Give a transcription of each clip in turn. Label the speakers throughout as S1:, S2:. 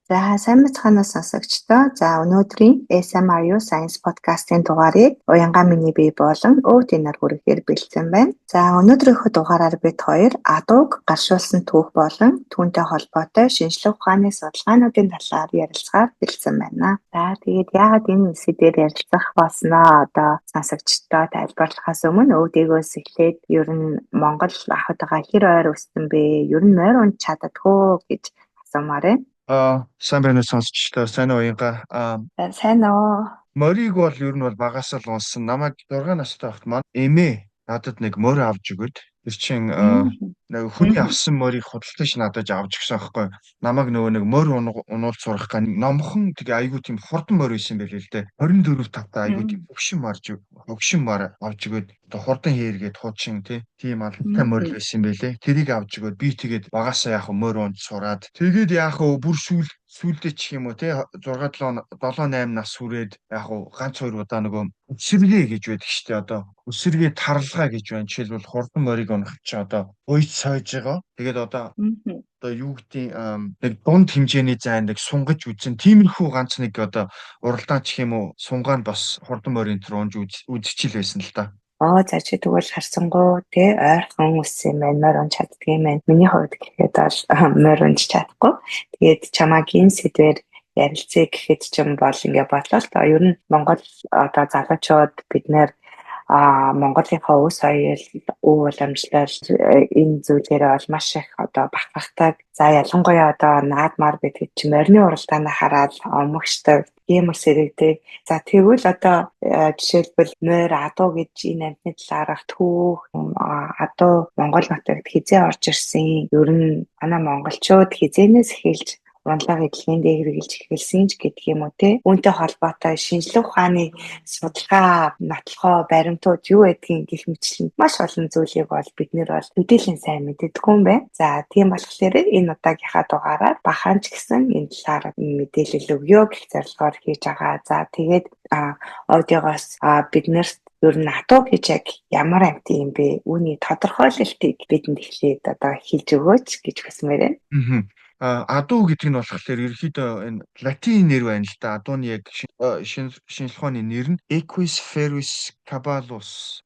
S1: За, сайн байцгаана уу, сонсогчдоо. За, өнөөдрийн SMRU Science Podcast-ын дугаарыг Уянга миний бие болон Өвд нар хүргэхээр бэлдсэн байна. За, өнөөдрийнхөө дугаараар бид хоёр адууг гаршуулсан түүх болон түүнтэй холбоотой шинжлэх ухааны судалгаануудын талаар ярилцахаар бэлдсэн байна. За, тэгээд яагаад энэ сэдвээр ярилцах болсноо одоо сонсогчдоо тайлбарлахаас өмнө өвдөгөөс эхлээд ер нь Монгол ахуйтайгаа хэр ойр өссөн бэ? Ер нь морь унж чаддаггүй гэж асуумаар байна.
S2: Сайн байна уу, сонсогчдоо, сайн уу, Уянга?
S1: Сайн уу.
S2: Морийг бол ер нь бол багасаа л унсан. Намайг 6 настай байхад маань эмээ надад нэг морь авч өгөөд, тэр чин нэг хүний авсан морийг худалдаж надад авч өгсөн аахгүй. Намайг нөгөө нэг морь унуулж сурах ган номхон, тэгээ айгүй тийм хурдан морь байсан байлээ л дээ. 24 тавтай айгүй тийм хөгшин мар авч өгөөд, одоо хурдан хийргээд хуучин тий тийм алдартай морь байсан байлээ. Тэрийг авч өгөөд, би тэгээд багасаа яг морь унж сураад, тэгээд яг бүр сүүлдээ ч юм уу тий 6 7 7 8 нас хүрээд яг ганц хоёр удаа нөгөө өсөргээ гэж байдаг штэ, одоо өсөргээ тарлага гэж байна. Жишээлбэл, хурдан морийг унах чи одоо уйж сойж байгаа. Тэгээд одоо юу гэдгийг нэг дунд хэмжээний зайн нэг сунгаж үзэн, тиймэрхүү ганц нэг одоо уралдаан ч юм уу сунгаан бас хурдан морийн төр унж үзчихэл байсан л да.
S1: Аа, за, чи тэгвэл харсангуу тий ойрхон өссөн юм байна, морь унж чаддаг юм байна. Миний хувьд гэхэд бол морь унж чадахгүй. Тэгээд чамааг энэ сэдвээр ярилцъя гэхэд ч юм бол ингээ бодлоо л доо. Ер нь Монгол одоо залуучууд бид нэр Монголынхаа өв соёл, өв уламжлал энэ зүйлээрээ бол маш их одоо бахархдаг. За, ялангуяа одоо наадмаар бид чи морины уралдаанаа хараад омогшдог, ийм ус сэрэгдэг. За, тэгвэл одоо жишээлбэл морь, адуу гэж энэ амьтны талаарх түүх, адуу Монгол нутагт хэзээ орж ирсэн, ер нь манай монголчууд хэзээнээс эхэлж унлага эдлэгийн дээр хэрэгжилж эхэлсэн ч гэдэг юм уу те. Үүнтэй холбоотой шинжлэх ухааны судалгаа, нотлохоо, баримтууд юу байдгийг гэх мэтлэн маш олон зүйлийг бол бид нэр бол мэдээллийн сайн мэддэггүй юм байна. За, тийм болохоор энэ удаагийнхаа дугаараар бахан ч гэсэн энэ талаар мэдээлэл өгье гэх зорилгоор хийж байгаа. За, тэгээд аудиогоос биднэрт ер нь адуу гэж яг ямар амьтан юм бэ? Үүний тодорхойлолтыг бидэнд эхлээд одоо хэлж өгөөч гэж хүсмээр байна.
S2: Адуу гэдэг нь болохоор ерөнхийдөө энэ латин нэр байна л да. Адууны яг шинжлэх ухааны нэр нь Equus ferus caballus,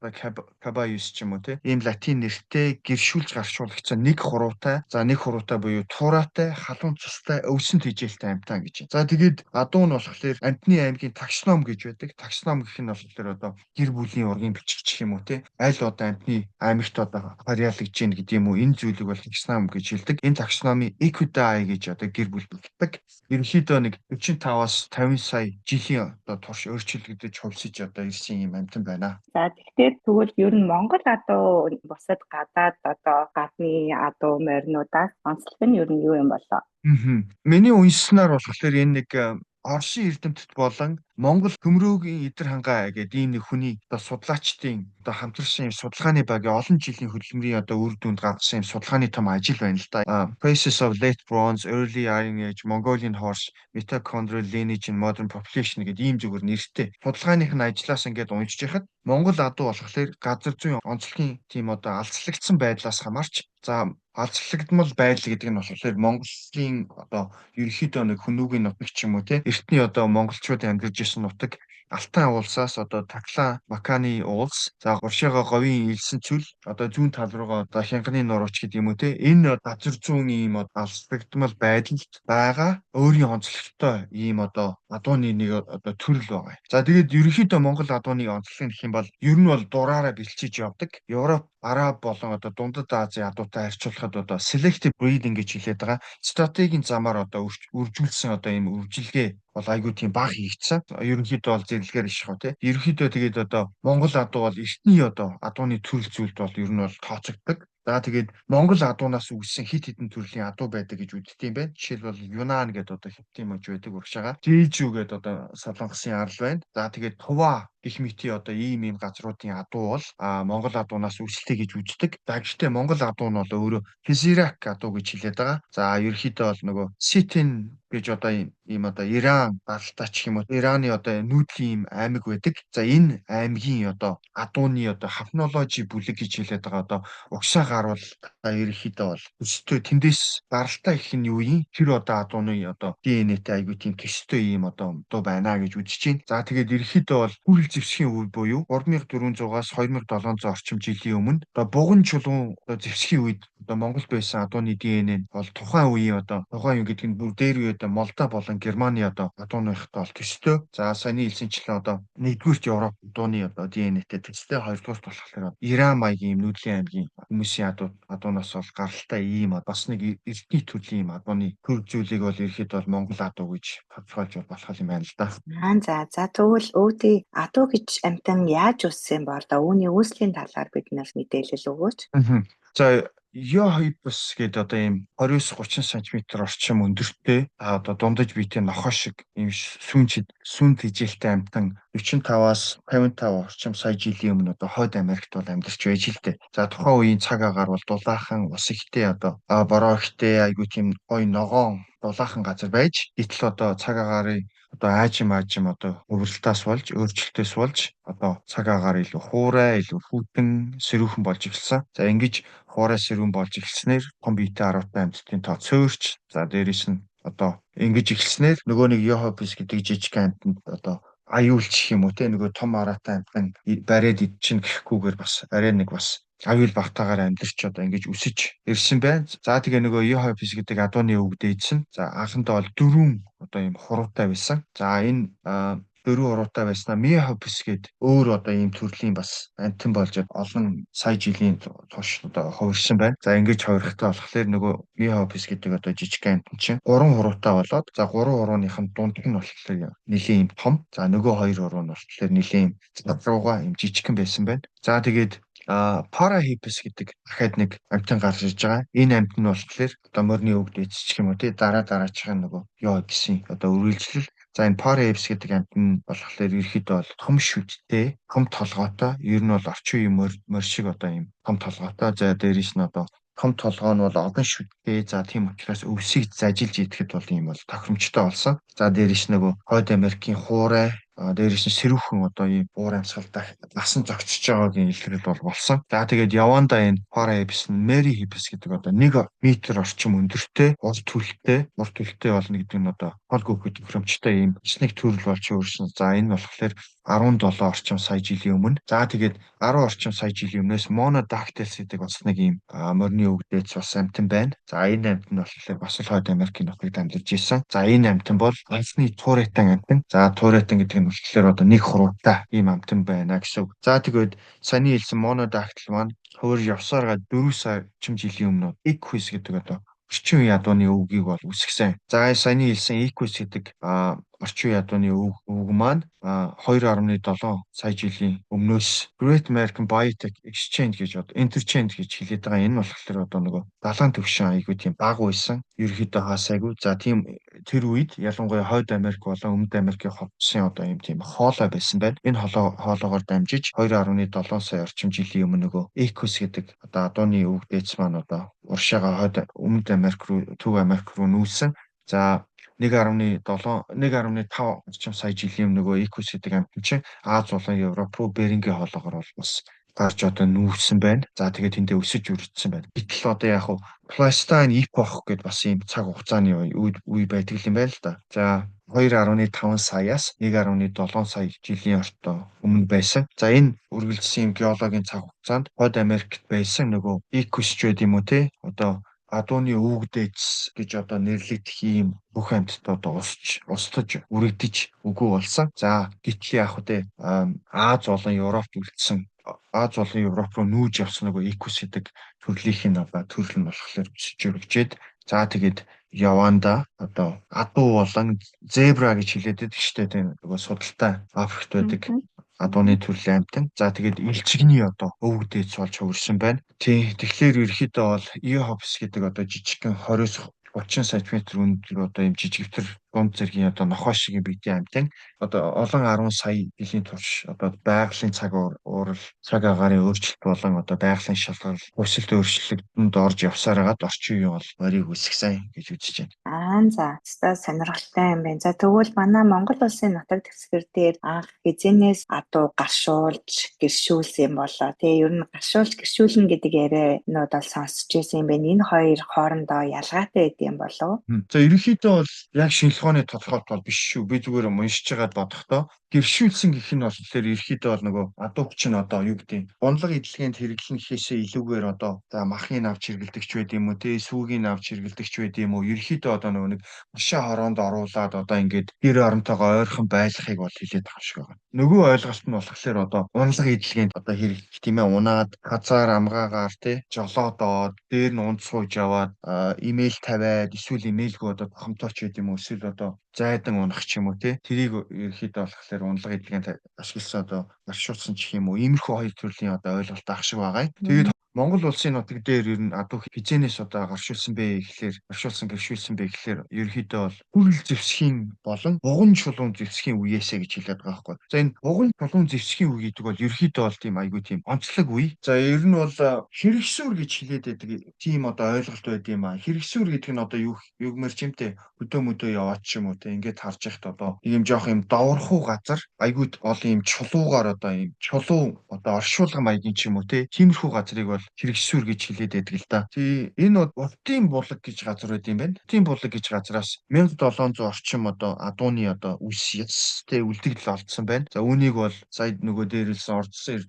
S2: caballus ч юм уу те. Ийм латин нэртэй гэршүүлж гаршуулгдсан нэг хуруутай. За, нэг хуруутай буюу туураатай, халуун цустай, өвсөн тэжээлтэй амьтан гэж. За, тэгээд адуу нь болохоор амьтны аймгийн таксоном гэж байдаг. Таксоном гэх нь болохоор одоо гэр бүлийн ургийн бичигч юм уу те. Аль одоо амьтны аймагт одоо харьяалагдж гин гэдэг юм уу. Энэ зүйлийг бол таксоном гэж хэлдэг. Энэ таксономын Equidae гэж одоо гэр бүл болдог. Ерөнхийдөө нэг 45-аас 50 сая жилийн одоо турш өөрчлөгдөж хувьсаж одоо ирсэн юм амьтан байна.
S1: За, тэгэхээр тэгвэл ер нь Монгол адуу бусад гадаад одоо гадны адуу моринуудаас онцлог нь ер нь юу юм болоо?
S2: Миний уншсанаар болохоор энэ нэг Орсын эрдэмтэд болон Монгол төмрөөгийн Идэр хангаа гэдэг ийм нэг хүний одоо судлаачдын одоо хамтарсан юм судалгааны багийн олон жилийн хөдөлмөрийн одоо үр дүнд гаргасан юм судалгааны том ажил байна л да. Traces of Late Bronze, Early Iron Age, Mongolian Horse, Mitochondrial Lineage in Modern Population гэдэг ийм зүгээр нэртэй. Судалгааных нь ажлаас ингээд уншиж яхад Монгол адуу болохоор газар зүйн онцлогийн тийм одоо алцлагдсан байдлаас хамаарч, за, алцлагдмал байдал гэдэг нь болохоор Монголын одоо ерөнхийдөө нэг хүмүүгийн нутаг ч юм уу те, эртний одоо монголчуудын амьдарч ирсэн нутаг Алтан улсаас одоо Такла Маканы уулс, за, уршаага говийн элсэн цөл, одоо зүүн тал руугаа одоо Хянганы нурууч гэдэг юм уу те, энэ газар зүүн ийм алцлагдмал байдалд байгаа өөрийн онцлогтой ийм одоо адууны нэг одоо төрөл байгаа. За, тэгээд ерөнхийдөө Монгол адууны онцлог гэх юм бол ер нь бол дураараа бэлчиж явдаг. Европ, Араб болон одоо Дундад Азийн адуутай харьцуулахад одоо selective breeding гэж хэлээд байгаа. Стратегийн замаар одоо үржүүлсэн одоо ийм үржилгээ бол айгүй тийм бага хийгдсэн. Ерөнхийдөө бол зэрлэгээр иш хаа тий. Ерөнхийдөө тэгээд одоо Монгол адуу бол эртний одоо адууны төрөл зүйлд бол ер нь бол тооцогддог. За, тэгээд Монгол адуунаас үүссэн хит хитэн төрлийн адуу байдаг гэж үздэг юм байна. Жишээлбэл, Юнан гэдэг одоо Хятадын мужи байдаг урагшаага. Жэжү гэдэг одоо Солонгосын арал байна. За, тэгээд Тува Гэх мэтийн одоо ийм ийм газруудын адуу бол Монгол адуунаас үүсэлтэй гэж үздэг. За гэхдээ Монгол адуу нь бол өөрөө Физирак адуу гэж хэлээд байгаа. За ерөнхийдөө бол нөгөө Ситин гэж одоо ийм одоо Иран гаралтай ч юм уу Ираны одоо нүүдлийн ийм аймаг байдаг. За энэ аймгийн одоо адууны одоо хафнологи бүлэг гэж хэлээд байгаа одоо угсаа гарвал ерөнхийдөө бол төстэй тэндээс гаралтай гэх нь юу юм? Тэр одоо адууны одоо ДНХ-тэй айгүй тийм төстэй ийм одоо дуу байна гэж үзэж байна. За тэгээд ерөнхийдөө бол хүрэл зэвсгийн үе буюу 3400-аас 2700 орчим жилийн өмнө одоо буган чулуун одоо зэвсгийн үед одоо Монголд байсан адууны ДНХ нь бол тухайн үеийн одоо тухайн үе гэдэг нь бүр дээр үе одоо Молдав болон Германы одоо адууныхтай бол төстэй. За саяны хэлсэнчлэн одоо нэгдүгüүрт Европ адууны одоо ДНХ-тэй төстэй, хоёрдугаарт болохоор Иран маягийн юм нүүдлийн аймгийн хүмүүсийн адуунаас бол гаралтай ийм бас нэг эртний төрлийн юм адууны төр зүйлийг бол ерхэд бол Монгол адуу гэж тодорхойлж болох юм байна л да.
S1: За тэгвэл өөдөө адуу гэж амьтан яаж үүссэн бол да үүний үүслийн талаар бид нар мэдээлэл өгөөч.
S2: За Йохипус гэдэг одоо ийм 29-30 см орчим өндөртэй одоо дундаж биетэй нохой шиг ийм сүүн тэжээлтэй амьтан 45-аас 55 орчим сая жилийн өмнө одоо Хойд Америкт бол амьдарч байж л дээ. За тухайн үеийн цаг агаар бол дулаахан ус ихтэй одоо бороо ихтэй айгүй тийм гоё ногоон дулаахан газар байж гэтэл одоо цаг агаарын одоо аажим аажим одоо өвөрлөлтөөс болж өөрчлөлтөөс болж одоо цаг агаар илүү хуурай, илүү хүйтэн, сэрүүхэн болж эхэлсэн. За ингэж хуурай сэрүүн болж эхэлснээр том биетэй арватай амьтдын тоо цөөрч, за дээрэс нь одоо ингэж эхэлснээр нөгөө нэг Йохопис гэдэг жижиг амьтанд одоо аюулч юм уу те нөгөө том араатай амьтан бариад идчихнэ гэхгүйгээр бас арай нэг бас аюул багтаагаар амьдарч одоо ингэж өсөж ирсэн байна. За тэгээ нөгөө Йохопис гэдэг адууны өвөг дээдсэн. За анхандаа бол дөрвөн одоо ийм хуруутай байсан. За энэ дөрвөн хуруутай байснаа Миохопис гээд өөр одоо ийм төрлийн бас амьтан болж олон сая жилийн турш одоо хувирсан байна. За ингэж хувирахтаа болохоор нөгөө Миохопис гэдэг одоо жижиг амьтан чинь гурван хуруутай болоод за гурван хурууных нь дундх нь болохоор нэлийн ийм том. За нөгөө хоёр хуруу нь болохоор нэлийн руугаа ийм жижигхэн байсан байна. За тэгээд Парахипус гэдэг дахиад нэг амьтан гарч ирж байгаа. Энэ амьтан нь болохоор одоо морины өвөг дээдсчих юм уу тий дараа дараачих нөгөө Йохописын одоо үргэлжлэл. За энэ Парахипус гэдэг амьтан болохоор ерөөхдөө бол том шүдтэй, том толгойтой, ер нь бол орчин үеийн морь шиг одоо ийм том толгойтой. За дээрээс нь одоо том толгой нь бол олон шүдтэй. За тийм учраас өвсийг зажилж идэхэд бол ийм бол тохиромжтой болсон. За дээрээс нөгөө Хойд Америкийн хуурай, дээрээс нь сэрүүхэн одоо ийм уур амьсгалтай ласан зогсож байгаагийн илрэл бол болсон. За тэгээд явандаа энэ Парахипус нь Мэри Хипус гэдэг одоо 1 метр орчим өндөртэй, урт төлөлтэй болно гэдэг нь одоо хол гүөхөд тохиромжтой ийм нэг төрөл болж өөрсөн. За энэ болохоор 17 орчим сая жилийн өмнө. За тэгээд 10 орчим сая жилийн өмнөөс Monodactylus гэдэг бас нэг ийм морины өвгдээц бас амьтан байна. За энэ амьтан нь болохоор бас л Хойд Америкийн нутагт амьдарч ирсэн. За энэ амьтан бол анхны туурайтан амьтан. За туурайтан гэдэг нь болохоор одоо нэг хуруутай ийм амьтан байна гэсэн үг. За тэгээд саяны хэлсэн Monodactyl маань хувир явсараа 4 сая орчим жилийн өмнө Equus гэдэг одоо орчин үеийн адууны өвгийг бол үүсгэсэн. За саяны хэлсэн Equus гэдэг орчин үеийн адууны өвөг маань 2.7 сая жилийн өмнөөс Great American Biotech Exchange гэж одоо Interchange гэж хэлээд байгаа. Энэ болохоор одоо нөгөө далайн төвшин айгүй тийм бага байсан. Ерөнхийдөө хаасайгүй. За тийм тэр үед ялангуяа Хойд Америк болон Өмнөд Америкийн холбосын одоо ийм тийм хоолой байсан байна. Энэ хоолоогоор дамжиж 2.7 сая орчим жилийн өмнө нөгөө Equus гэдэг одоо адууны өвөг дээдс маань одоо уршаага Хойд Өмнөд Америк руу, Төв Америк руу нүүсэн. За 1.7 1.5 орчим сая жилийн өмнө нөгөө Equus гэдэг амьтан чинь Аз болон Европ руу Берингийн хоолоогоор бол бас гарч одоо нүүсэн байна. За тэгээд тэндээ өсөж үржсэн байна. Гэтэл одоо яг хуу Pleistocene epoch гэдээ бас ийм цаг хугацааны үе байдаг юм байна л да. За 2.5 саяас 1.7 сая жилийн орто өмнө байсан. За энэ үргэлжлсэн юм геологийн цаг хугацаанд Хойд Америкт байсан нөгөө Equus ч байд юм уу те одоо адууны өвөг дээдс гэж одоо нэрлэгдэх ийм бүх амьтад одоо устж үрэгдэж үгүй болсон. За гэтэл яах вэ? Аз болон Европт үлдсэн Аз болон Европ руу нүүж явсан нөгөө Equus гэдэг төрлийнх нь одоо төрөл нь болохоор өсөж өргөжээд за тэгээд яванда одоо адуу болон зебра гэж хэлээд байдаг шүү дээ тийм нөгөө судалтай Африкт байдаг адууны төрлийн амьтан. За тэгээд илчигний одоо өвөг дээдс болж хувирсан байна. Тийм тэгэхээр ерөнхийдөө бол Eohops гэдэг одоо жижигхэн 20-30 см өндөр одоо ийм жижигтэр Дунд зэргийн одоо нохой шиг биеийн амьтан одоо олон 10 сая жилийн турш одоо байгалийн цаг уурал, цаг агаарын өөрчлөлт болон одоо байгалийн шалгал, өсөлт өөрчлөлтөнд орж явсаар хагаад орчин үеийн бол морийг үүсгэсэн гэж үзэж байна.
S1: Аа за, өстой сонирхолтой юм байна. За тэгвэл манай Монгол улсын нутаг дэвсгэр дээр анх хэзээнээс адуу гаршуулж гэршүүлсэн юм болоо. Тэгээ ер нь гаршуулж гэршүүлнэ гэдэг ярианууд бол сонсч байсан юм байна. Энэ хоёр хоорондоо ялгаатай байд юм болов уу?
S2: За ерөнхийдөө бол яг шинжлэх ухааны тодорхойлолт бол биш шүү. Би зүгээр уншиж байгаад бодохдоо гэршүүлсэн гэх нь болохоор ерөнхийдөө бол нөгөө адууг чинь одоо юу гэдэг унлага эдлэгээнд хэрэглэн гэхээсээ илүүгээр одоо за махыг авч хэрэглэдэг ч байд юм уу те, сүүгийг авч хэрэглэдэг ч байд юм уу. Ерөнхийдөө одоо нөгөө нэг машин хороонд оруулаад одоо ингээд гэр оронтойгоо ойрхон байлгахыг бол хэлээд байгаа юм шиг байна. Нөгөө ойлголт нь болохоор одоо унлага эдлэгээнд одоо хэрэглэх тийм ээ, унаад хазаар амгаагаар те, жолоодоод дээр нь унд сууж аваад имэйл тавиад эсвэл имэйлгүй одоо тохомтооч байд юм уу, эсвэл одоо зайдан унах ч юм уу те, тэрийг ерөнхийдөө болохоор унлага эдлэгээнд ашигласан одоо маршрутсан ч юм уу, иймэрхүү хоёр төрлийн одоо ойлголт ах шиг байгаа юм. Тэгээд Монгол улсын нутаг дээр ер нь адуу хизээнээс одоо гаршуулсан бэ гэхлээр, гаршуулсан гэршүүлсэн бэ гэхлээр ерөнхийдөө бол хүрэл зэвсгийн болон буган чулуун зэвсгийн үеэсээ гэж хэлээд байгаа байхгүй. За энэ буган чулуун зэвсгийн үе гэдэг бол ерөнхийдөө бол тийм айгүй тийм онцлог үе. За ер нь бол хэрэгсүүр гэж хэлээд байдаг тийм одоо ойлголт байд юм аа. Хэрэгсүүр гэдэг нь одоо юу югмэр чимтэй хөдөө мөдөө яваач юм уу те, ингээд харж яхад одоо ийм жоох юм даврхуу газар айгүй олон юм чулуугаар одоо ийм чулуу одоо оршуулга маягийн ч юм уу те, тиймэрхүү газрыг бол хэрэгсүүр гэж хэлээд байдаг л да. Тий, энэ Уртын булаг гэж газар байд юм байна. Уртын булаг гэж газараас 1700 орчим одоо адууны одоо үс яс тэ үлдэгдэл олдсон байна. За үүнийг бол сая нөгөө дээрэлсэн ордсон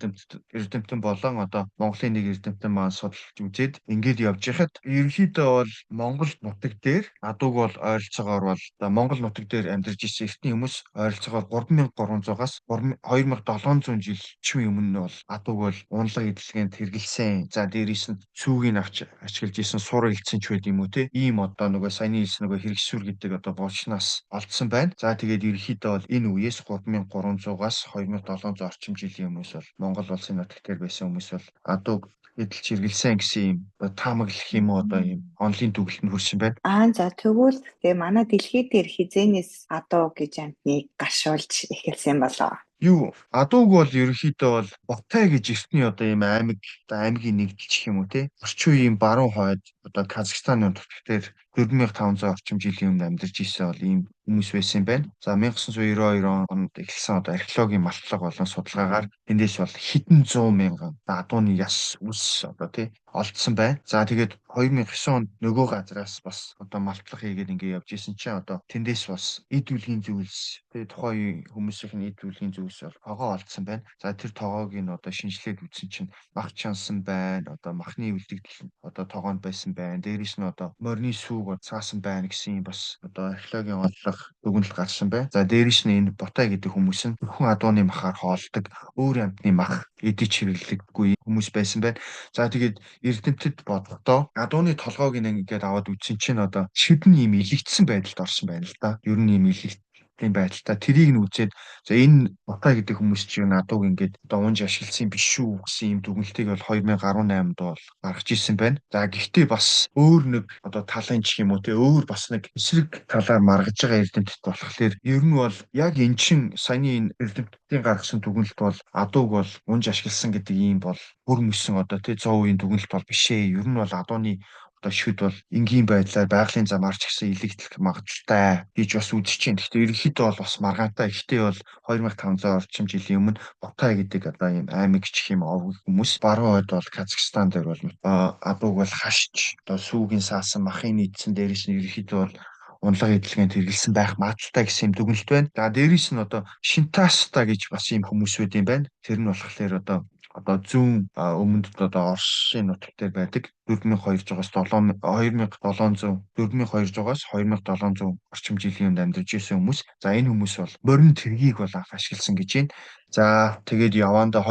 S2: эрдэмтэн болон одоо Монголын нэг эрдэмтэн маань судалж үзээд ингээд явж байхад ерөнхийдөө бол Монгол нутаг дээр адууг бол ойролцоогоор бол Монгол нутаг дээр амьдарч ирсэн эртний хүмүүс ойролцоогоор 3300-аас 2700 жил чимээ өмнө бол адууг бол унлага эдлэгээнд хэрэглэсэн. За дээрээс нь сүүгийг авч ашиглаж исэн, сур илтсэн ч байд юм уу те. Ийм одоо нөгөө саяны хэлсэн нөгөө хэрэгсүүр гэдэг одоо булчнаас олдсон байна. За тэгээд ерөнхийдөө бол энэ үеэс 3300-аас 2700 орчим жилийн өмнөөс бол Монгол улсын нутаг дээр байсан хүмүүс бол адууг эдэлж хэрэглэсэн гэсэн ийм таамаглах юм уу одоо ийм онлын дүгэлтэнд хүрсэн байна.
S1: Аа за тэгвэл тэгээ манай дэлхий дээр хизээнээс адуу гэж амьтныг гаршуулж эхэлсэн болоо.
S2: Юу адууг бол ерөнхийдөө бол Ботай гэж эртний одоо ийм аймаг одоо аймгийн нэгдэл юм уу те. Орчин үеийн баруун хойд одоо Казахстаны нутаг дээр 4500 орчим жилийн өмнө амьдарч ирсэн бол ийм хүмүүс байсан юм байна. За 1992 онд эхэлсэн одоо археологийн малтлага болон судалгаагаар эндээс бол хэдэн зуун мянган адууны яс үс одоо тий олдсон байна. За тэгээд 2009 онд нөгөө газраас бас одоо малтлага хийгээд ингээ явж исэн чинь одоо тэндээс бас эд үлгийн зүйлс тий тухайн үеийн хүмүүсийн эд үлгийн зүйлс бол тогоо олдсон байна. За тэр тогоог нь одоо шинжилээд үзсэн чинь мах чансан байна. Одоо махны үлдэгдэл одоо тогоонд байсан байна. Дээрээс нь одоо морины сүүг цаасан байна гэсэн юм бас одоо археологийн онцлог дүгнэлт гарсан байна. За дээрээс нь энэ Ботай гэдэг хүмүүс нь зөвхөн адууны махаар хоолдог, өөр амьтны мах эдэж хэрэглэггүй хүмүүс байсан байна. За тэгээд эрдэмтэд бодохдоо адууны толгойг ингээд аваад үзсэн чинь одоо шидэн ийм илэгдсэн байдалд орсон байна л да. Ер нь ийм илэгдсэн байдалтай тэрийг нь үзээд за энэ Ботай гэдэг хүмүүс чинь адууг ингээд одоо унж ашигласан биш шүү гэсэн ийм дүгнэлтийг бол 2018-нд бол гаргаж ирсэн байна. За гэхдээ бас өөр нэг одоо талын ч юм уу те өөр бас нэг эсрэг талаар маргаж байгаа эрдэмтэд болохоор ер нь бол яг эн чин саяны энэ эрдэмтдийн гаргасан дүгнэлт бол адууг бол унж ашигласан гэдэг ийм бол бүр мөсөн одоо те 100% дүгнэлт бол биш ээ. Ер нь бол адууны одоо шүд бол энгийн байдлаар байгалийн замаар ч гэсэн илэгдэх магадлалтай гэж бас үзэж байна. Гэхдээ ерөнхийдөө бол бас маргаантай. Гэхдээ бол 2500 орчим жилийн өмнө Ботай гэдэг одоо ийм аймаг гэх юм овг хүмүүс баруун хойд бол Казахстан дээр бол адууг бол хашч одоо сүүгийн саасан махын нийцсэн дээрээс нь ерөнхийдөө бол унлага эдлэгээнд хэрэглэсэн байх магадлалтай гэсэн юм дүгнэлт байна. За дээрээс нь одоо Шинтаста гэж бас ийм хүмүүс байд юм байна. Тэр нь болохоор одоо зүүн өмнөд одоо Оросын нутаг дээр байдаг 4200-аас 2700 4200-аас 2700 орчим жилийн өмнө амьдарч ирсэн хүмүүс. За энэ хүмүүс бол морин тэргийг бол анх ашигласан гэж байна. За тэгээд явандаа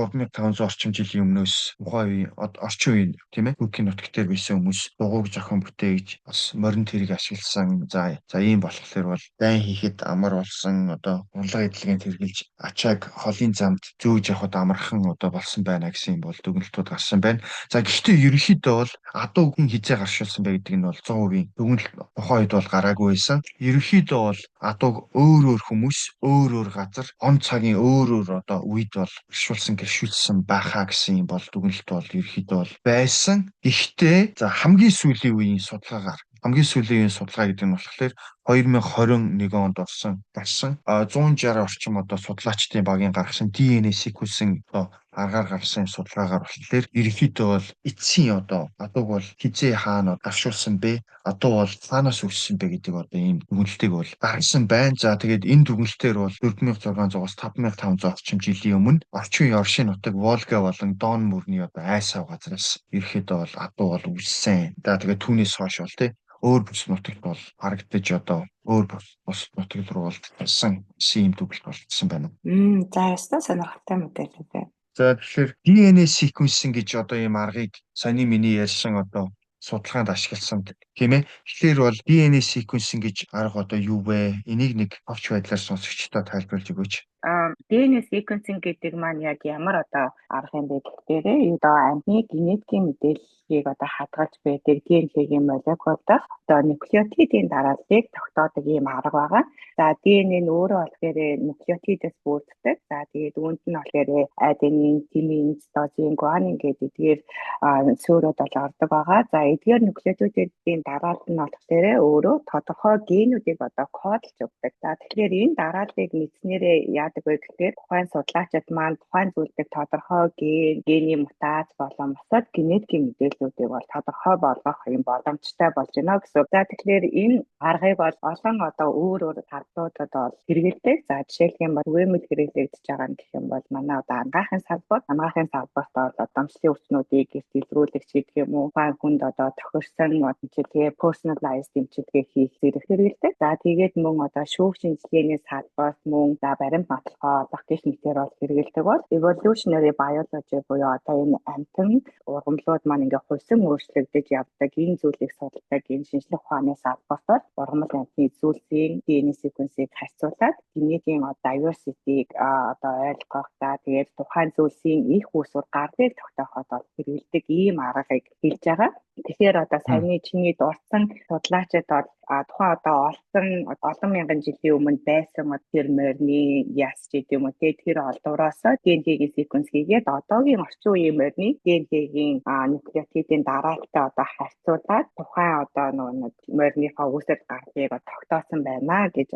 S2: 3500 орчим жилийн өмнөөс тухайн үеийн орчин үеийн, тийм ээ, Түркийн нутаг дээр байсан хүмүүс дугуйг зохион бүтээгж бас морин тэрийг ашигласан. За за ийм болохоор бол дайн хийхэд амар болсон, одоо унлага эдлэгэнд хэрэгжилж ачааг холын замд зөөж явахад амархан одоо болсон байна гэсэн юм бол дүгнэлтүүд гарсан байна. За гэхдээ ерөнхийдөө бол адуугийн хизээ гаршуулсан бэ гэдэг нь бол 100% дүгнэлт тухайн үед бол гараагүй байсан. Ерөнхийдөө бол адууг өөр өөр хүмүүс өөр өөр газар он цагийн өөр өөр одоо үед бол гаршуулсан гэршүүлсэн байхаа гэсэн юм бол дүгнэлт бол ерөнхийдөө бол байсан. Гэхдээ за хамгийн сүүлийн үеийн судалгаагаар, хамгийн сүүлийн үеийн судалгаа гэдэг нь болохоор 2021 онд болсон гарсан 160 орчим одоо судлаачдын багийн гаргасан DNA sequencing одоо аргаар гаргасан юм судалгаагаар болохоор ерөнхийдөө бол эцсийн одоо адууг бол хизээ хаана гаршуулсан бэ? Адуу бол хаанаас үүссэн бэ гэдэг одоо ийм дүгнэлтийг бол гаргасан байна. За тэгээд энэ дүгнэлтээр бол 4600-аас 5500 орчим жилийн өмнө орчин үеийн Оршийн нутаг Волга болон Дон мөрний одоо айсав газраас ерөнхийдөө бол адуу бол үүссэн. За тэгээд түүнээс хойш бол тий өөр бус нутагт бол харагдаж одоо өөр бус нутаг руу бол тарсан гэсэн юм дүгнэлт болчихсон байна.
S1: За ястаа сонирхолтой мэдээлэл дээ.
S2: За тэгэхээр DNA sequencing гэж одоо ийм аргыг саяны миний ярьсан одоо судалгаанд ашигласан, тийм ээ. Тэгэхээр бол DNA sequencing гэж арга одоо юу вэ? Энийг нэг авч байдлаар сонсогчдод тайлбарлаж өгөөч.
S1: DNA sequencing гэдэг маань яг ямар одоо арга юм бэ гэхээр одоо амьтны генетикийн мэдээллийг одоо хадгалж байдаг DNA-ийн молекул дахь одоо нуклеотидын дарааллыг тогтоодог ийм арга байгаа. За, DNA нь өөрөө болохоор нуклеотидээс бүрддэг. За, тэгээд үүнд нь болохоор аденин, тимин, цитозин, гуанин гэдэг эдгээр суурьуд бол ордог байгаа. За, эдгээр нуклеотидын дараалал нь болохоор өөрөө тодорхой генүүдийг одоо кодлж өгдөг. За, тэгэхээр энэ дарааллыг мэдснээрээ яадаг вэ гэхээр тухайн судлаачид маань тухайн зүйлдэг тодорхой ген, гений мутац болон бусад генетикийн мэдээллүүдийг бол тодорхой болгох юм боломжтой болж байна гэсэн. За, тэгэхээр энэ аргыг бол олон одоо өөр өөр салбаруудад бол хэрэглэдэг. За, жишээлх юм бол түгээмэл хэрэглэгдэж байгаа нь гэх юм бол манай одоо анагаахын салбар, анагаахын салбарт бол удамшлын өвчнүүдийг гэрт илрүүлэгч гэдэг юм уу, тухайн хүнд одоо тохирсон эмчилгээ, personalized эмчилгээ хийх зэрэг хэрэглэдэг. За, тэгээд мөн одоо шүүх шинжилгээний салбарт, мөн за баримт баталгаа олох гэх мэтээр бол хэрэглэдэг. Бол evolutionary biology буюу одоо энэ амьтан ургамлууд маань ингээ хувьсан өөрчлөгдөж явдаг энэ зүйлийг судалдаг энэ шинжлэх ухааны салбарт бол ургамал амьтны зүйлсийн DNA sequence-ийг харьцуулаад генетикийн diversity-г одоо ойлгох, за тэгээд тухайн зүйлсийн эх үүсвэр гарлыг тогтооход бол хэрэглэдэг ийм аргыг хэлж байгаа. Тэгэхээр одоо саяны чиний дурдсан судлаачид бол тухайн одоо олсон олон мянган жилийн өмнө байсан тэр морины яс ч гэдэг юм уу, тэр олдвороос DNA-гийн sequence хийгээд одоогийн орчин үеийн морины DNA-гийн нуклеотидын дараалалтай одоо харьцуулаад тухайн одоо нөгөө нэг мориныхоо үүсэл гарлыг тогтоосон байна гэж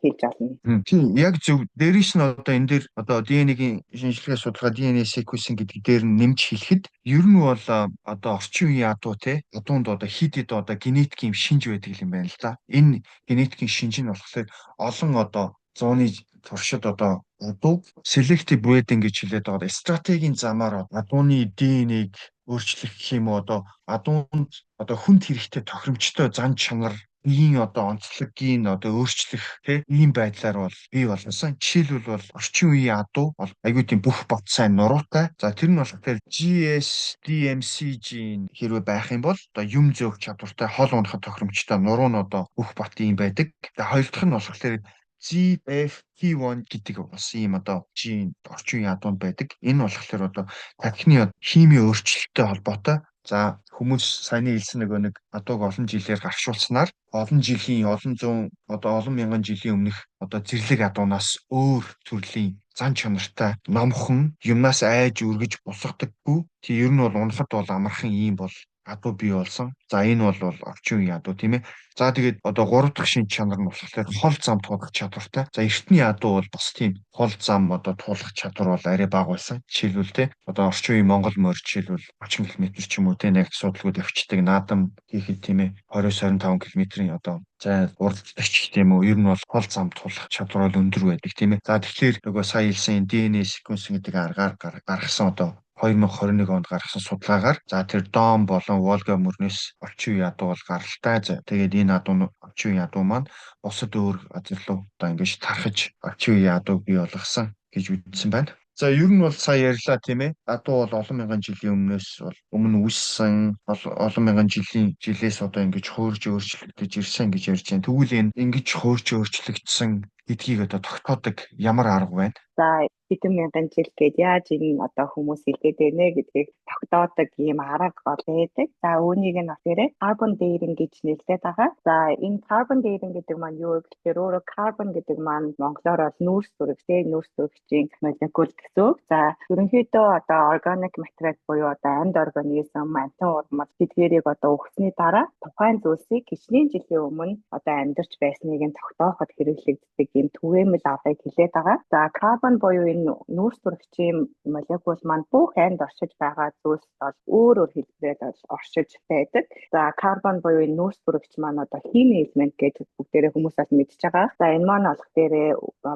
S1: хэлж болно.
S2: Тийм, яг зөв. Дээрээс нь одоо энэ дээр одоо DNA-гийн шинжилгээ судалгаа, DNA sequencing гэдэг дээр нь нэмж хэлэхэд ер нь бол одоо орчин үеийн адуу, те, адуунд одоо хид хид одоо генетикийн шинж байдаг юм байна л да. Энэ генетикийн шинж нь болохоор олон одоо зууны туршид одоо адуу selective breeding гэж хэлээд байгаа стратегийн замаар адууны DNA-г өөрчлөх гэх юм уу, одоо адуунд одоо хүнд хэрэгтэй тохиромжтой зан чанар, биеийн одоо онцлогийг одоо өөрчлөх, тий, ийм байдлаар бол бий болгосон. Жишээлбэл бол орчин үеийн адуу бол айгүй тийм бүх бот сайн нуруутай. За, тэр нь болохоор GSDMC ген хэрвээ байх юм бол одоо юм зөөх чадвартай, хол унахад тохиромжтой, нуруу нь одоо бүх бот ийм байдаг. Тэгээ хоёр дахь нь болохоор ZFT1 гэдэг бас ийм одоо ген орчин үеийн адуунд байдаг. Энэ болохоор одоо тархины химийн өөрчлөлттэй холбоотой. За, хүмүүс саяны хэлсэн нөгөө нэг адууг олон жилээр гаршуулснаар олон жилийн, олон зуун, одоо олон мянган жилийн өмнөх одоо зэрлэг адуунаас өөр төрлийн зан чанартай, номхон, юмнаас айж өргөж босгодоггүй. Тий, ер нь бол унахад бол амархан ийм бол адуу бий болсон. За, энэ бол орчин үеийн адуу, тийм ээ. За, тэгээд одоо гурав дахь шинж чанар нь болохоор хол зам туулах чадвартай. За, эртний адуу бол бас тийм хол зам одоо туулах чадвар бол арай бага байсан. Жишээлбэл, те, одоо орчин үеийн Монгол морь жишээлбэл 30 км ч юм уу, те, нэг асуудалгүй явчихдаг, наадам хийхэд, тийм ээ, 20-25 км-ийн одоо зай уралддаг ч гэх юм уу. Ер нь бол хол зам туулах чадвар бол өндөр байдаг, тийм ээ. За, тэгэхээр нөгөө сая хэлсэн DNA sequencing гэдэг аргаар гаргасан, одоо 2021 онд гаргасан судалгаагаар за тэр Дон болон Волга мөрнөөс орчин үеийн адуу бол гаралтай. За, тэгээд энэ адуу, орчин үеийн адуу маань бусад өөр газар руу одоо ингэж тархаж орчин үеийн адууг бий болгосон гэж үзсэн байна. За, ер нь бол сая ярьлаа, тийм ээ. Адуу бол олон мянган жилийн өмнөөс бол өмнө үүссэн, олон мянган жилийн жилээс одоо ингэж хуурж өөрчлөгдөж ирсэн гэж ярьж байна. Тэгвэл энэ ингэж хуурж өөрчлөгдсөн гэдгийг одоо тогтоодог ямар арга байна?
S1: За, хэдэн мянган жил гээд яаж энэ одоо хүмүүс хэлээд байна гэдгийг тогтоодог ийм арга бол байдаг. За, үүнийг нь болохоор carbon dating гэж нэрлэдэг байгаа. За, энэ carbon dating гэдэг маань юу вэ гэхээр өөрөө carbon гэдэг маань монголоор бол нүүрс бүрэг, тийм, нүүрс бүрэгчийн молекул гэсэн үг. За, ерөнхийдөө одоо organic material буюу одоо амьд организм, амьтан ургамал тэдгээрийг одоо үхсэний дараа тухайн зүйлсийг хичнээн жилийн өмнө одоо амьдарч байсныг нь тогтооход хэрэглэгддэг ийм түгээмэл аргыг хэлээд байгаа. За, carbon буюу энэ нүүрс бүрэгчийн молекул маань бүх амьд оршиж байгаа зүйлс бол өөр өөр хэлбэрээр бол оршиж байдаг. За, карбон буюу энэ нүүрс бүрэгч маань одоо химийн элемент гэж бүгдээрээ хүмүүс бол мэдж байгаа. За, энэ маань болох дээрээ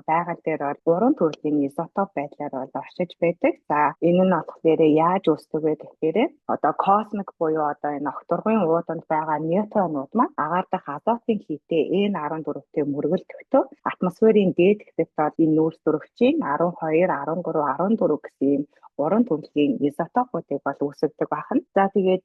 S1: байгаль дээр бол гурван төрлийн изотоп байдлаар бол оршиж байдаг. За, энэ нь болох дээрээ яаж үүсдэг вэ гэхээр одоо космик буюу одоо энэ огторгуйн ууданд байгаа нейтронууд маань агаар дахь азотын хийтэй N14-тэй мөргөлдөхдөө атмосферын дээд хэсэгт бол энэ нүүрс бүрэгчийн 12, 13, 14 гэсэн ийм гурван төрлийн изотопуудыг бол үүсгэдэг байна. За, тэгээд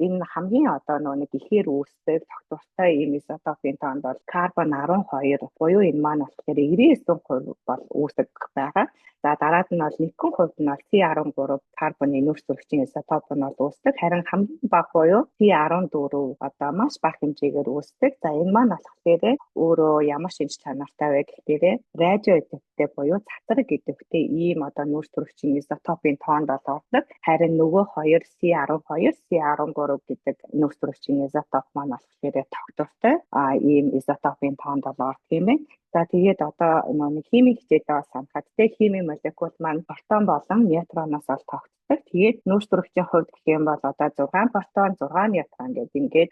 S1: энэ хамгийн одоо нөгөө нэг ихээр үүсдэг тогтвортой ийм изотопын тоонд бол карбон 12 буюу энэ маань болохоор 99% бол үүсгэх байгаа. За, дараад нь бол 1% нь бол C13 карбоны нүүрс бүрэгчийн изотоп нь бол үүсдэг. Харин хамгийн бага буюу C14 одоо маш бага хэмжээгээр үүсдэг. За, энэ маань болохоор өөрөө ямар шинж чанартай вэ гэхээр радио идэвхтэй буюу цацраг идэвхтэй ийм одоо нүүрс бүрэгчийн изотопын тоонд бол ордог. Харин нөгөө хоёр C12, C13 гэдэг нүүрс бүрэгчийн изотоп маань болохоор тогтвортой ийм изотопын тоонд бол ордог юм байна. За, тэгээд одоо нэг химийн хичээлээ бас санахад, те, химийн молекул маань протон болон нейтроноос бол тогтдог. Тэгээд нүүрс бүрэгчийн хувьд гэх юм бол одоо 6 протон, 6 нейтрон гэдэг ингээд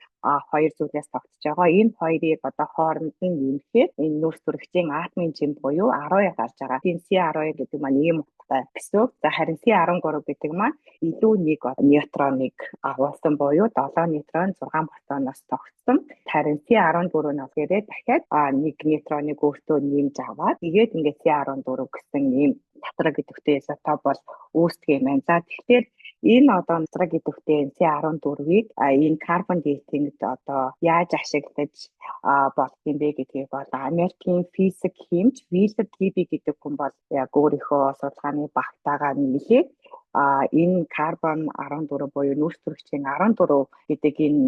S1: хоёр зүйлээс тогтож байгаа. Энэ хоёрыг одоо хооронд нь нэмэхээр энэ нүүрс бүрэгчийн атомын жим буюу 12 гарч байгаа. Тийм, C12 гэдэг маань ийм утгатай гэсэн үг. За, харин C13 гэдэг маань илүү нэг нейтроныг агуулсан буюу 7 нейтрон, 6 протоноос тогтсон. Харин C14 нь болохоор дахиад нэг нейтроныг өөртөө нэмж аваад тэгээд ингээд C14 гэсэн ийм цацраг идэвхтэй изотоп бол үүсдэг юм байна. За, тэгэхээр энэ одоо цацраг идэвхтэй C14-ийг энэ carbon dating-д одоо яаж ашиглаж болох юм бэ гэдгийг бол Америкийн физик химч Willard Libby гэдэг хүн бол яг өөрийнхөө судалгааны багтаагаа нээлээд энэ карбон 14 буюу нүүрс бүрэгчийн 14 гэдэг энэ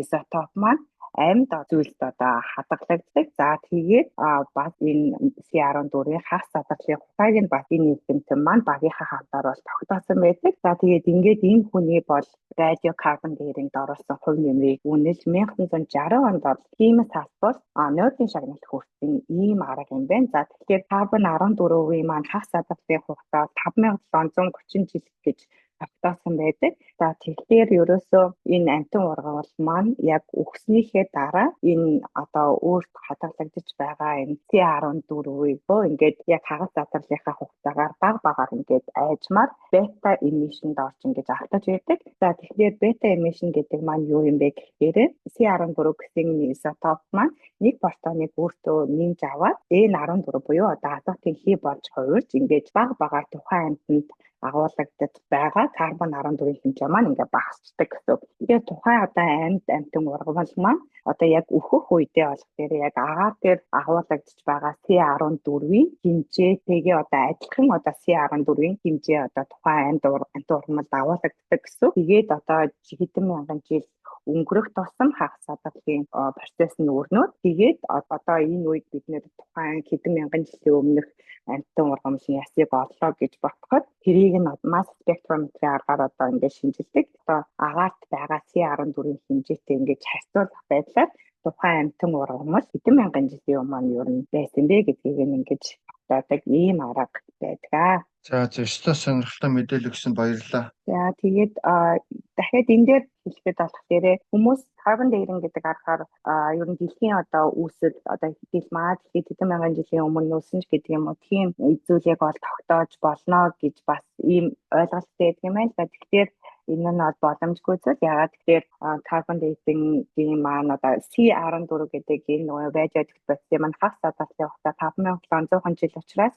S1: изотоп маань амьд зүйлд одоо хадгалагддаг. За, тэгээд бас энэ C14-ийн хагас задарлын хугацааг нь бас энэ эрдэмтэн маань багийнхаа хамтаар бол тогтоосон байдаг. За, тэгээд ингээд энэ хүний бол radiocarbon dating-д оруулсан хувь нэмрийг үнэлж 1960 онд бол химийн салбар Нобелийн шагнал хүртсэн ийм арга юм байна. За, тэгэхээр карбон 14-ийн маань хагас задарлын хугацаа 5730 жил гэж тогтоосон байдаг. За, тэгэхээр ерөөсөө энэ амьтан ургамал маань яг үхснийхээ дараа энэ одоо өөрт хадгалагдаж байгаа энэ C14-ийг ингээд яг хагас задарлынхаа хугацаагаар баг багаар ингээд айжмаар beta emission-д орж ингэж автаж байдаг. За, тэгэхээр beta emission гэдэг маань юу юм бэ гэхээр C14 гэсэн изотоп маань нэг протоныг өөртөө нэмж аваад N14 буюу одоо азотын хий болж хувирж ингээд баг багаар тухайн амьтанд агуулгадаж байгаа карбон 14-ийн хэмжээ маань ингээ багасчдаг гэсэн. Тэгэхээр тухайн одоо амьд амьтан ургамал маань одоо яг өөхөх үедээ болох дээр яг агаар дээр агуулгадж байгаа C14-ийн хэмжээтэйгээ одоо адилхан одоо C14-ийн хэмжээ одоо тухайн амьд амьтан ургамалд агуулгаддаг гэсэн. Тэгээд одоо хэдэн мянган жил өнгөрөх тусам хагас задарлын процесс нь өрнөд, тэгээд одоо энэ үед бид нэр тухайн хэдэн мянган жилийн өмнөх амьтан ургамлын ясыг оллоо гэж бодоход тэрийг нь масс спектрометрийн аргаар одоо ингээд шинжилдэг. Одоо агаарт байгаа C14-ийн хэмжээтэй ингээд харьцуулах байдлаар тухайн амьтан ургамал хэдэн мянган жилийн өмнө ер нь байсан бэ гэдгийг ингэж тогтоодог ийм арга байдаг.
S2: За, ёстой сонирхолтой мэдээлэл өгсөн, баярлалаа.
S1: За, тэгээд дахиад энэ дээр хэлэхэд болох дээрээ хүмүүс carbon dating гэдэг аргаар ер нь дэлхийн одоо үүсэл, одоо дэлмаа дэлхийд хэдэн мянган жилийн өмнө үүсэн ч гэдэг юм уу, тийм зүйлийг бол тогтоож болно гэж бас ийм ойлголттой байдаг юм байна л да. Тэгэхээр Энэ нь бол боломжгүй зүйл. Яагаад гэхээр carbon dating-ийн маань одоо C14 гэдэг энэ нөгөө радиоактив бодисын маань хагас задарлын хугацаа 5700 жил учраас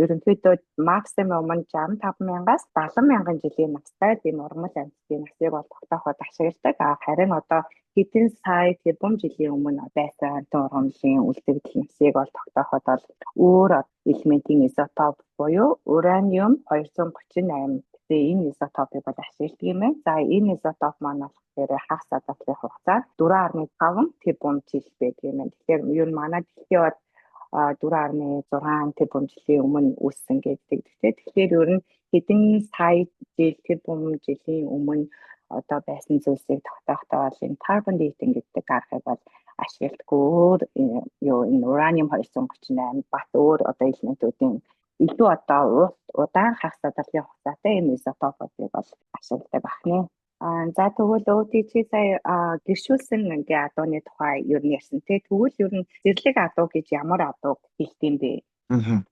S1: ерөнхийдөө максимум нь 65 мянгаас 70 мянган жилийн настай тийм ургамал амьтдын насыг бол тогтооход ашигладаг. Харин одоо хэдэн сая тэрбум жилийн өмнө байсан амьтан ургамлын үлдэгдэл насыг бол тогтооход бол өөр элементийн изотоп буюу ураниум 238 гэсэн энэ изотопыг бол ашигладаг юм байна. За, энэ изотоп маань болохоор хагас задлалын хугацаа 4.5 тэрбум жил байдаг юм байна. Тэгэхээр ер нь манай дэлхий бол 4.6 тэрбум жилийн өмнө үүссэн гэдэг. Тэгэхээр ер нь хэдэн сая жил, тэрбум жилийн өмнө одоо байсан зүйлсийг тогтоохтой бол энэ carbon dating гэдэг аргыг бол ашигладаггүй, өөр юу, энэ ураниум 238 бас өөр одоо элементүүдийн илүү одоо удаан хагас задарлын хугацаатай энэ изотопуудыг бол ашигладаг байна. За, тэгвэл өөдөө чи сая гэршүүлсэн ингээ адууны тухай ер нь ярьсан тий. Тэгвэл ер нь зэрлэг адуу гэж ямар адууг хэлдэг юм бэ?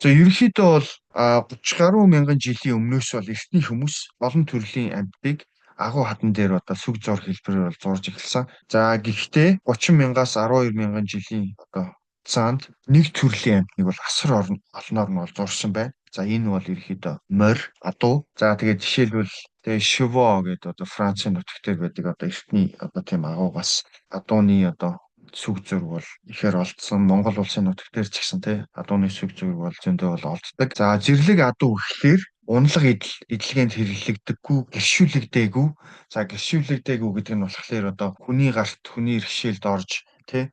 S2: За, ерөнхийдөө бол 30 гаруй мянган жилийн өмнөөс бол эртний хүмүүс олон төрлийн амьтдыг агуу хадан дээр одоо сүг зур хэлбэрээр бол зурж эхэлсэн. За, гэхдээ 30 мянгаас 12 мянган жилийн одоо хугацаанд нэг төрлийн амьтныг бол асар олноор нь бол зурсан байна. За, энэ бол ерөнхийдөө морь, адуу. За, тэгээд жишээлбэл тэгээ Шиво гэдэг одоо Францын нутаг дээр байдаг одоо эртний одоо тийм агуугаас адууны одоо сүг зураг бол ихээр олдсон. Монгол улсын нутаг дээр ч гэсэн тий адууны сүг зураг бол зөндөө бол олддог. За, зэрлэг адуу гэхлээр уналга эдлэгээнд хэрэглэгдэггүй, гэршүүлэгдээгүй. За, гэршүүлэгдээгүй гэдэг нь болохоор одоо хүний гарт, хүний иргэшээлд орж тий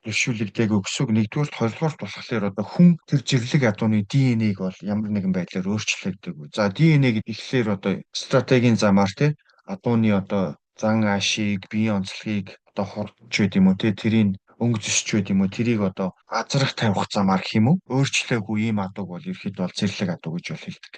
S2: гэршүүлэгдээгүй гэсэн үг. Нэгдүгээрт, хоёрдугаарт болохоор одоо хүн тэр зэрлэг адууны ДНХ-г бол ямар нэгэн байдлаар өөрчлөгдөөгүй. За, ДНХ гэхлээр одоо стратегийн замаар тий адууны одоо зан аашийг, биеийн онцлогийг одоо хурдч байд юм уу тий, тэрийг өнгө зөсч байд юм уу, тэрийг одоо азрах тавих замаар гэх юм уу, өөрчлөөгүй ийм адууг бол ерөөхдөө бол зэрлэг адуу гэж бол хэлдэг.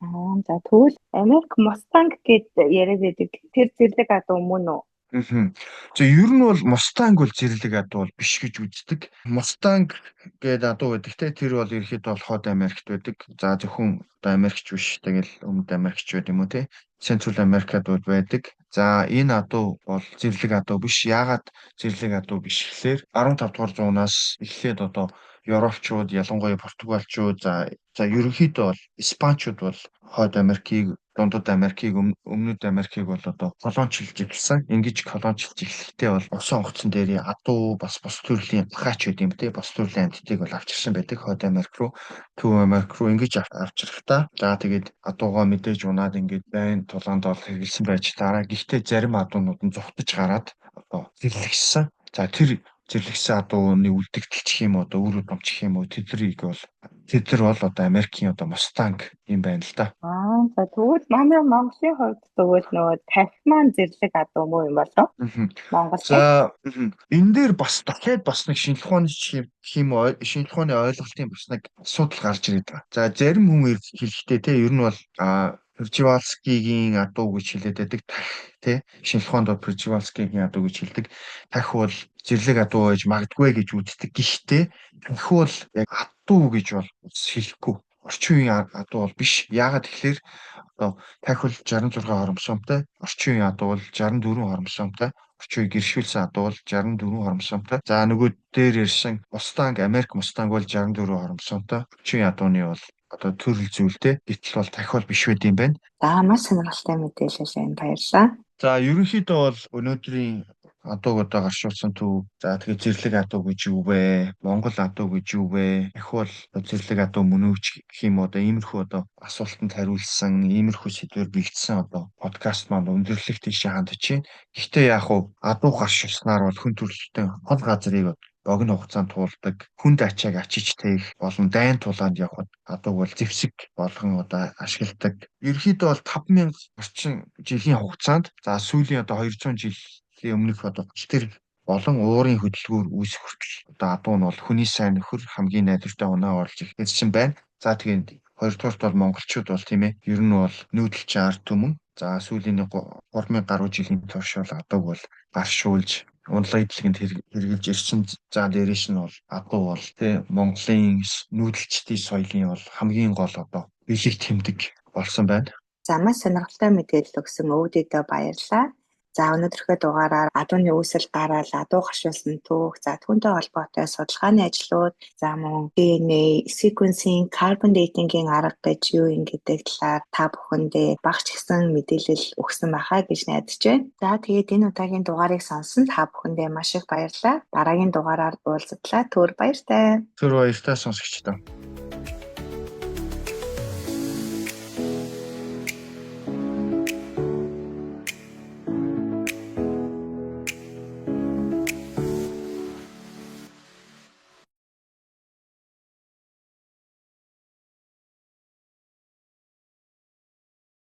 S1: Аа, за, тэгвэл Америк Мустанг гэд яриад байдаг. Тэр зэрлэг адуу мөн үү?
S2: За, ер нь бол Мустанг бол зэрлэг адуу бол биш гэж үздэг. Мустанг гэдэг адуу байдаг те, тэр бол ерөөхдөө бол Хойд Америкт байдаг. За, зөвхөн одоо Америкч биш, тэгэл Өмнөд Америкч байд юм уу те. Централ Америкт бол байдаг. За, энэ адуу бол зэрлэг адуу биш. Яагаад зэрлэг адуу биш гэхлээр 15 дугаар зуунаас эхлээд одоо Европчууд, ялангуяа Португалчууд, за ерөнхийдөө бол Испанчууд бол Хойд Америкийг, Дундад Америкийг, Өмнөд Америкийг бол одоо колончилж эхэлсэн. Ингэж колончилж эхлэхдээ бол усан онгоцон дээр адуу, бас бус төрлийн гаач байд юм те, бус төрлийн амьтдыг бол авчирсан байдаг. Хойд Америк руу, Төв Америк руу ингэж авчрахтаа за тэгээд адуугаа мэдээж унаад ингээд байн тулаанд бол хэрэгэлсэн байж таараа. Гэхдээ зарим адуунууд нь зугтаж гараад одоо зэрлэгссэн. За, тэр зэрлэгсэн адууны үлдэгдэл ч юм уу, одоо үр удам ч юм уу, тэднийг бол тэд нар бол одоо Америкийн одоо Мустанг юм байна л да.
S1: Аа, за, тэгвэл манай Монголын хувьд тэгвэл нөгөө тархи маань зэрлэг адуу муу юм болов? Монгол.
S2: За, энэ дээр бас дахиад бас нэг шинжлэх ухааны юм шинжлэх ухааны ойлголтын бас нэг асуудал гарч ирээд байгаа. За, зарим хүн хэлэхдээ те ер нь бол Пржевальскигийн адуу гэж хэлээд байдаг. Тах тий шинжлэх ухаанд бол Пржевальскигийн адуу гэж хэлдэг. Тах бол зэрлэг адуу байж магадгүй гэж үздэг. Гэхдээ тах бол яг адуу гэж бол хэлэхгүй. Орчин үеийн адуу бол биш. Яагаад тэгэхээр одоо тах бол 66 хоромсомтой, орчин үеийн адуу бол 64 хоромсомтой, орчин үеийн гэршүүлсэн адуу бол 64 хоромсомтой. За, нөгөө дээр ярьсан Мустанг, Америк Мустанг бол 64 хоромсомтой. Орчин үеийн адууны бол одоо төрөл зүйлтэй. Гэтэл бол тахиул биш байд юм байна.
S1: За, маш сонирхолтой мэдээлэл байна. Баярлалаа.
S2: За, ерөнхийдөө бол өнөөдрийн адууг одоо гаршуулсан төв. За, тэгээд зэрлэг адуу гэж юу вэ? Монгол адуу гэж юу вэ? Их бол зэрлэг адуу мөн үү гэх юм одоо иймэрхүү одоо асуултанд хариулсан, иймэрхүү сэдвээр бэлдсэн одоо подкаст маань өндөрлөх тийшээ хандж байна. Гэхдээ яг уу адуу гаршуулснаар бол хүн төрөлхтөн хол газрыг богино хугацаанд туулдаг, хүнд ачааг ачиж тээх болон дайн тулаанд явхад адууг бол зэвсэг болгон одоо ашигладаг. Ерөнхийдөө бол 5000 орчим жилийн хугацаанд, за сүүлийн одоо 200 жилийн өмнөх одоо тэр болон уурын хөдөлгүүр үүсэх хүртэл одоо адуу нь бол хүний сайн нөхөр, хамгийн найдвартай унаа болж ирсэн байна. За, тэгээд хоёрдугаарт бол монголчууд бол тийм ээ ер нь бол нүүдэлчин ард түмэн. За, сүүлийн 3000 гаруй жилийн турш бол адууг бол гаршуулж уналга эдлэгэнд хэрэгжилж ирсэн. За, дээрээс нь бол адуу бол тий Монголын нүүдэлчдийн соёлын бол хамгийн гол одоо бэлэг тэмдэг болсон байна.
S1: За, маш сонирхолтой мэдээлэл өгсөн өвдөдөө баярлалаа. За, өнөөдрийнхөө дугаараар адууны үүсэл гараал, адуу гаршуулсан түүх, за түүнтэй холбоотой судалгааны ажлууд, за мөн DNA sequencing, carbon dating-ийн арга гэж юу юм гэдэг талаар та бүхэндээ багч гэсэн мэдээлэл өгсөн байхаа гэж найдаж байна. За, тэгээд энэ удаагийн дугаарыг сонсон та бүхэндээ маш их баярлалаа. Дараагийн дугаараар уулзтлаа. Түр баяртай.
S2: Түр баяртай сонсогчдоо.